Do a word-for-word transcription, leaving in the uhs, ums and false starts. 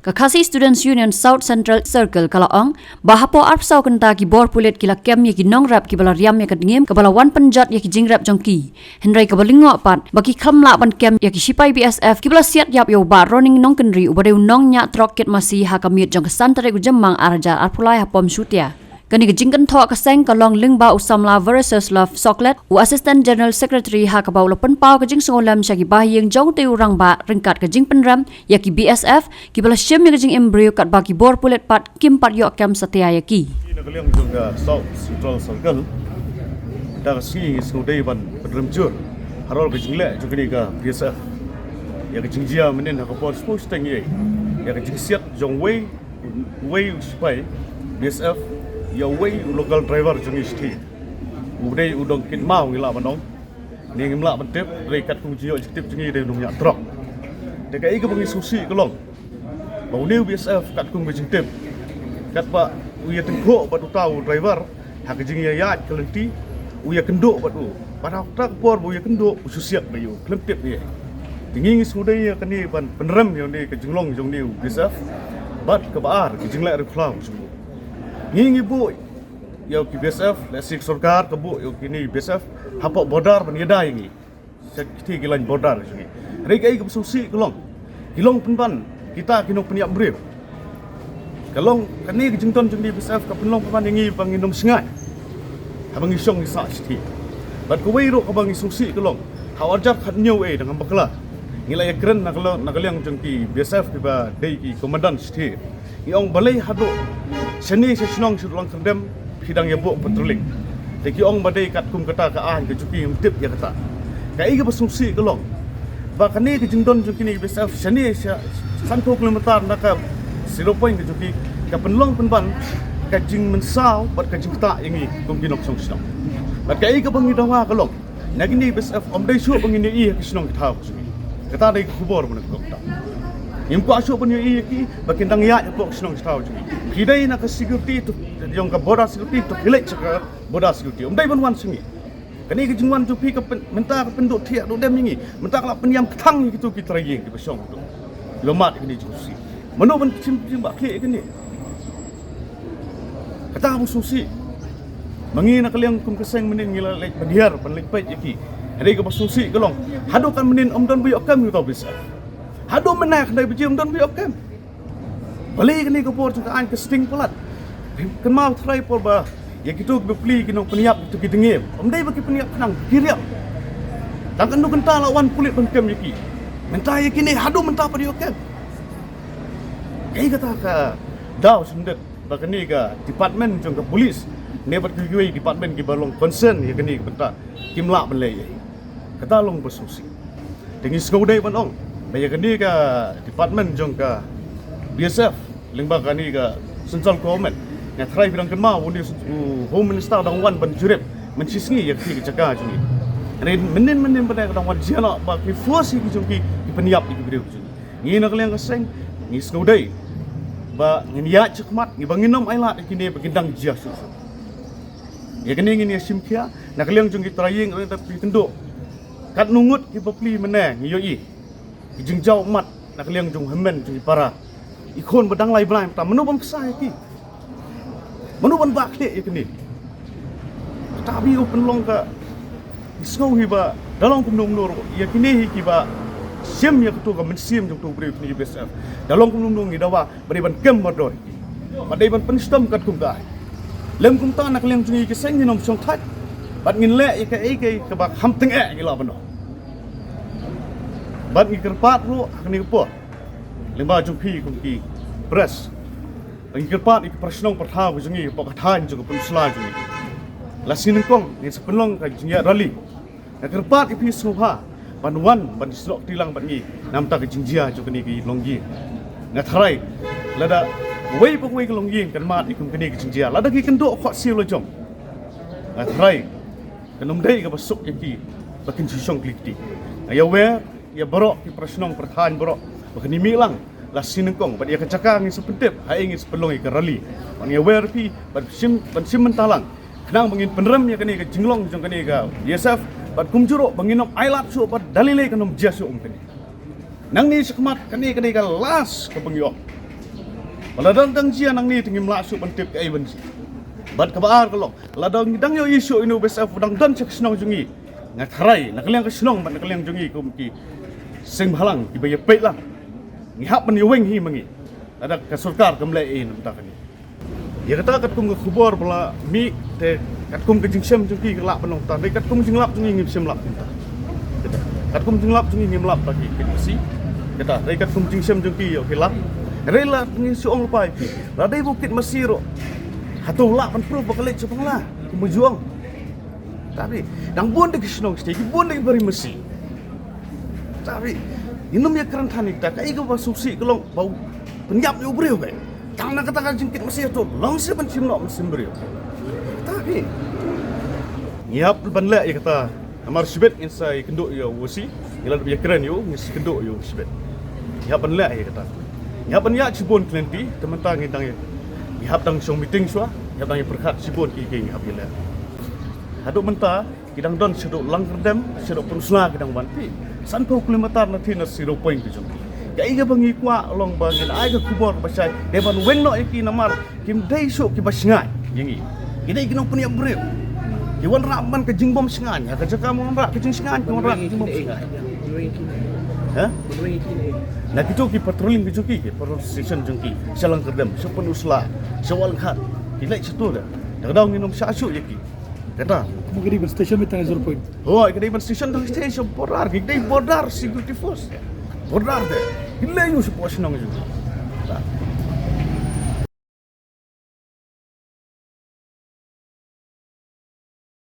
Ka Khasi Students Union South Central Circle ka la ong ba hapoh arphew saw kynta ki bor pulit ki la kem ïa ki nongrep kiba la riam ïa ka dngiem kaba la wan pynjot ïa ki jingrep jong ki. Hynrei kaba lyngngoh pat ba ki khlem lah ban kem ïa ki shipai B S F kiba la siat ïap ïa u Bah Roning Nongkynrih uba dei u nongñiah trok kit masi ha ka miet jong ka san tarik u Jymmang ar hajar arphew lai ha Pom Shutia. Kane ka jingkynthoh ka seng ka long lyngba u samla Veroslav Soklet, u Assistant General Secretary, ha kaba u la pynpaw ka jingsngewlem sha ki bahaïing jong utei u rangbah ryngkat ka jingpynrem ïa ki B S F kiba la shim ïa ka jingim briew katba ki bor pulit pat kim pat ïoh kem satia ïa ki. Na ka liang jong ka South Central Circle, da ka sngi ngi sngewdei ban pynrem jur halor ka jingleh jong kane ka B S F ïa ka jingjia mynnin ha ka por shiphew shiteng ïa ka jingsiat jong wei wei u sipai B S F ïa wei u local driver jong ngi shithi. U dei u dong kit maw ngi lah ban ong. Ne ngim lah ban tip, dei katkum jingïoh jingtip jong ngi dei u nongñiah trok. Te kaei kaba ngi sngewsih ka long ba une u B S F katkum ka jingtip, katba u ïatyngkhuh bad uta u driver ha ka jingïaid ka lynti, u ïakynduh bad u. Bad ha kata ka por ba u ïakynduh, u shu siat ba ïa u khlem tip ïa. Te ngi ngi sngewdei ïa kane ban pynrem ïa une ka jinglong jong une u B S F. Bad kaba ar ka jingleh riewkhlaw jong u. Ngi ngi buh ïa ki B S F, lehse ka sorkar ka buh ïa kine B S F hapoh border ban ïada ïa ngi. Sa kiti ki lain border jong ngi. Hynrei kaei kaba sngewsih ka long, ki long pynban kita ki nongpynïap briew. Ka long kane ka jingdon jong ki B S F ka pynlong pynban ïa ngi ba ngin ym shngaiñ haba ngi shong ngi sah shithi. Bad kawei ruh kaba ngi sngewsih ka long, ha u ar hajar khathynñiew, eh, da ngam bakla, ngi la ïakren na ka liang, na ka liang jong ki B S F kiba dei ki komandan shithi. Ngi ong balei haduh shane sha shnong sha Langkyrdem phi dang ïabuh patrolling. Te ki ong ba dei katkum kata ka aiñ ka jong ki, ngim tip ïa kata. Kaei kaba sngewsih ka long ba kane ka jingdon jong kine ki B S F shane sha sanphew kilometer na ka zero point ka jong ki, ka pynlong pynban ka jingmynsaw bad ka jingktah ïa ngi kum ki nongshong shnong. Bad kaei kaba ngi dawa ka long, na kine ki B S F ym dei shuh ba ngin ïohi ha ki shnong ki thaw jong ngi. Kata dei ka khubor ba na ka kong ta. Ngim kwah shuh ban ïohi ïa ki ba kin dang ïaid hapoh ki shnong ki thaw jong ngi. Phi dei na ka security to, jong ka border security to, phi leit sha ka border security. Ym dei ban wan sha ngi. Kane ka jingwan jong phi ka pyn-, mynta ka pynduh thiah duh dem ïa ngi. Mynta ka la pynïam kthang ïa kito ki trai ïing kiba shong to. Lo mat ïa kine jingsi. Mano ban shim, shim ba khlieh ïa kine. Kata ba sngewsih. Ma ngi na ka liang kum ka seng mynnin ngi la leit ban hiar, ban leit peit ïa ki. Hynrei kaba sngewsih ka long, haduh kan mynnin ym don ba ïoh kem ïa uta u B S F. Haduh mynne khyndai baje ym don ba ïoh kem. Balei kane ka por jong ka aiñ ka sting palat. Kynmaw trai por ba ïa kito kiba plie ki nongpynïap, kito ki dngiem, ym dei ba ki pynïap khnang, ki riam. Tang katno kynta la wan pulit ban kem ïa ki. Mynta ïa kine haduh mynta pat ïoh kem. Kaei kata ka daw shyndet ba kane ka department jong ka police ne bad kiwei kiwei department kiba long concern ïa kane ka bynta kim lah ban leh ïa. Kata long ba sngewsih. Te ngi sngewdei ban ong ba ïa kane ka department jong ka B S F lyngba kane ka central government, nga tharai phi dang kynmaw une u Home Minister dang wan ban jurip mynshisngi ïa kane ka jaka jong ngi. Hynrei mynnin mynnin ba dang wan jia noh ba ki force ïa ki jong ki ki pynïap ïa ki briew jong ngi. Ngi na ka liang ka seng ngi sngewdei ba ngin ïaid shakhmat, ngi ba ngin ym ailad ïa kine ba kin dang jia shuh shuh. Ïa kane ngin ïa shim khia na ka liang jong ki trai ïing, da phi kynduh katno ngut kiba plie mynne ngi ïohi. Ki jingjaw mat na ka liang jong hynmen jong ki para. I khun ba dang lai bnai mynta mano ban kyrsha ïa ki. Mano ban bah khlieh ïa kine. Kata ba ïa u pynlong ka, ngi sngew hi ba da long kumno kumno ruh ïa kine hi kiba shim ïa kato ka mynsiem jong uto u briew kine ki B S F. Da long kumno kumno ngi dawa ba dei ban kem mardor ïa ki. Ba dei ban pynshitom katkum ka aiñ. Lym kumta na ka liang jong ngi ki seng ngin ym shongthait. Bad ngin leh ïa kaei kaei kaba kham tyngeh ngi lah ban ong. Bad ngi kyrpad ruh ha kane ka por lyngba jong phi kum ki press. Ngi kyrpad ïa ki para shnong para thaw ka jong ngi hapoh ka thaiñ jong ka peninsula jong ngi. La sien nyngkong ngin sa pynlong ka jingïaid rally. Nga kyrpad ïa phi sngewbha ban wan ban ïasnoh kti lang bad ngi na bynta ka jingjia jong kane ka longïing. Nga tharai lada kawei pa kawei ka longïing kan mad ïa kum kane ka jingjia, lada ki kynduh khohsiew la jong, nga tharai kan ym dei kaba suk ïa ki ba kin shu shong kli kti. Nga ïawer ïa baroh ki para shnong para thaiñ baroh ba kan ïa mih lang la sien nyngkong bad ïa ka jaka ngin sa pyntip ha ïing, ngin sa pynlong ïa ka rally. Ban ïawer ïa phi ban shim, ban shim bynta lang khnang ba ngin pynrem ïa kane ka jinglong jong kane ka B S F bad kumjuh ruh ba ngin ym ailad shuh bad da lei lei kan ym jia shuh kum kane. Nangne shakhmat kane ka dei ka last kaba ngi ong. Ba la dang dang jia nangne te ngim lah shuh ban tip kaei ban jia. Bad kaba ar ka long, lada ngi dang ïohi shuh ïa une u BSF u dang don sha ka shnong jong ngi, nga tharai na ka liang ka shnong bad na ka liang jong ngi kum ki seng bhalang kiba ïapeit lang, ngi hap ban ïaweng hi ma ngi. Lada ka sorkar kam leh ei na ka bynta kane. Ïa kata katkum ka khubor ba la mih te, katkum ka jingshem jong ki ka lah ban long kata, hynrei katkum jinglap jong ngi ngim shem lap kumta. Kata. Katkum jinglap jong ngi ngim lap ba ki kit masi. Kata, hynrei katkum jingshem jong ki ïoh ki lap. Hynrei la ngi shu ong lypa ïa ki, la dei ba u kit masi ruh, hato u lah ban proof ba ka leit sha Bangla kum u ju ong? Tapi dang bun da ki shnong shatei, ki bun da ki bari masi. Tapi ngin ym ïakren than ïa kata, kaei kaba sngewsih ka long ba u pynïap ïa u briew beit. Tang na kata ka jingkit masi, hato long seh ban shim noh mynsiem briew? Tapi ngi hap ban leh ïa kata. Namar shibit ngin sa ïakynduh ïa u OC, ngi la dep ïakren ïa u, ngin sa ïakynduh ïa u shibit. Ngi hap ban leh ïa kata. Ngi hap ban ïaid shibun ki lynti, te mynta ngi dang ïa, ngi hap dang shong meeting shuwa, ngi hap dang ïa pyrkhat shibun ki, ki ngi hap ïa leh. Haduh mynta ki dang don shaduh Langkyrdem, shaduh Pynursla ki dang wan, phi. Sanphew kilometer na thik na zero point ka jong ki. Kaei kaba ngi kwah long ba ngin ai ka khubor ba shai, dei ban weng noh ïa ki namar kim dei shuh kiba shngaiñ ïa ngi. Ki dei ki nongpynïap briew. Ki wanrah man ka jingbym shngaiñ, ha ka jaka ban wanrah ka jingshngaiñ, ki wanrah ka jingbym shngaiñ. Ha? Na kito ki patrolling ki jong ki, ki patrol station jong ki sha Langkyrdem, sha Pynursla, sha Walangkhat. Ki leit shato de. Te ka daw ngin ym shah shuh ïa ki. Kata. Kumba ka dei ban station mynta zero point. Hooid, ka dei ban station tang station border, ka dei border security force. Border de. Ki leit ïa u shapoh shnong jong ki.